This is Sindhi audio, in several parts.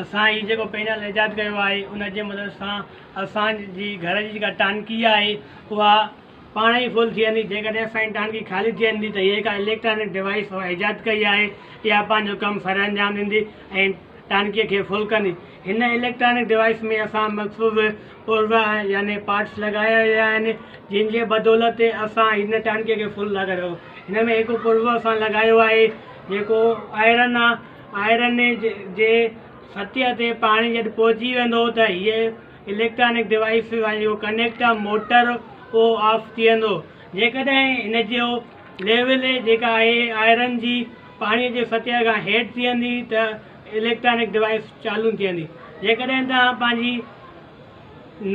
اسان هي جيڪو پينل ايجاد ڪيو آهي ان جي مدد سان اسان جي گهر جي جيڪا ٽانڪي آهي اها پاڻ ئي فل ٿي ويندي. جيڪڏهن اسان جي ٽانڪي خالي ٿي ويندي ته هي جيڪا اليڪٽرانڪ ڊوائيس ايجاد ڪئي آهي اها پنهنجو ڪم سرانجام ڏيندي ۽ ٽانڪي کي فل ڪندي. هن اليڪٽرانڪ ڊوائيس ۾ اسان مخصوص پرزا يعني پارٽس لڳايا ويا آهن جن جي بدولت اسان هن ٽانڪي کي فل لڳائي سگهون. هن ۾ هڪ پرزو اسان لڳايو آهي جيڪو آئرن آهي. آئرن جي سطح تي پاڻي جڏهن پهچي ويندو ته هيء اليڪٽرانڪ ڊوائيس سان جيڪو ڪنيڪٽ آهي موٽر اهو آف ٿي ويندو. جيڪڏهن هن جو ليول جيڪا آهي آئرن جي پاڻي جي سطح کان هيٺ ٿي ويندي ته اليڪٽرانڪ ڊوائيس چالو ٿي ويندي. جيڪڏهن توهان پنهنجي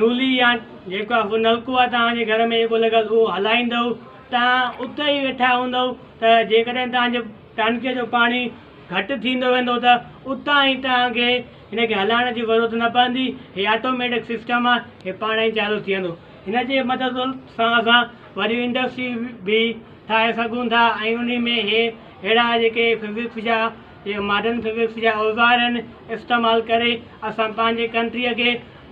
نولي يا جيڪو آهي نلڪو آهي توهان جي گهر ۾ جيڪو لڳل اهو هلائيندو توهان اتي ئي ويٺا هوندو ته جيڪڏهن توهان جو ٽانڪيء جو پاڻي گهٽ ٿيندو ويندو ته اتان ئي توهان کي هن کي هلائڻ جي ضرورت نه پوندي. هي آٽوميٽڪ سسٽم آهي، هي پاڻ ئي چالو ٿي ويندو. هن جي مدد سان اسان وڏيون انڊسٽري به ٺاهي سگهون ٿا ۽ انهي ۾ هي اهڙا جيڪي فزڪس جا جيڪي ماڊرن فزڪس جا اوزار آهن استعمال ڪري اسان پنهنجي ڪنٽريء کي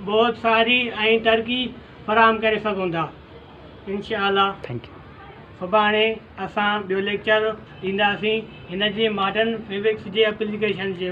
بهت ساري ۽ ترقي فراهم ڪري سگهون ٿا. انشاء الله سڀاڻي اسان ٻيو ليڪچر ڏينداسين هن جي ماڊرن فزڪس جي اپليڪيشن جي.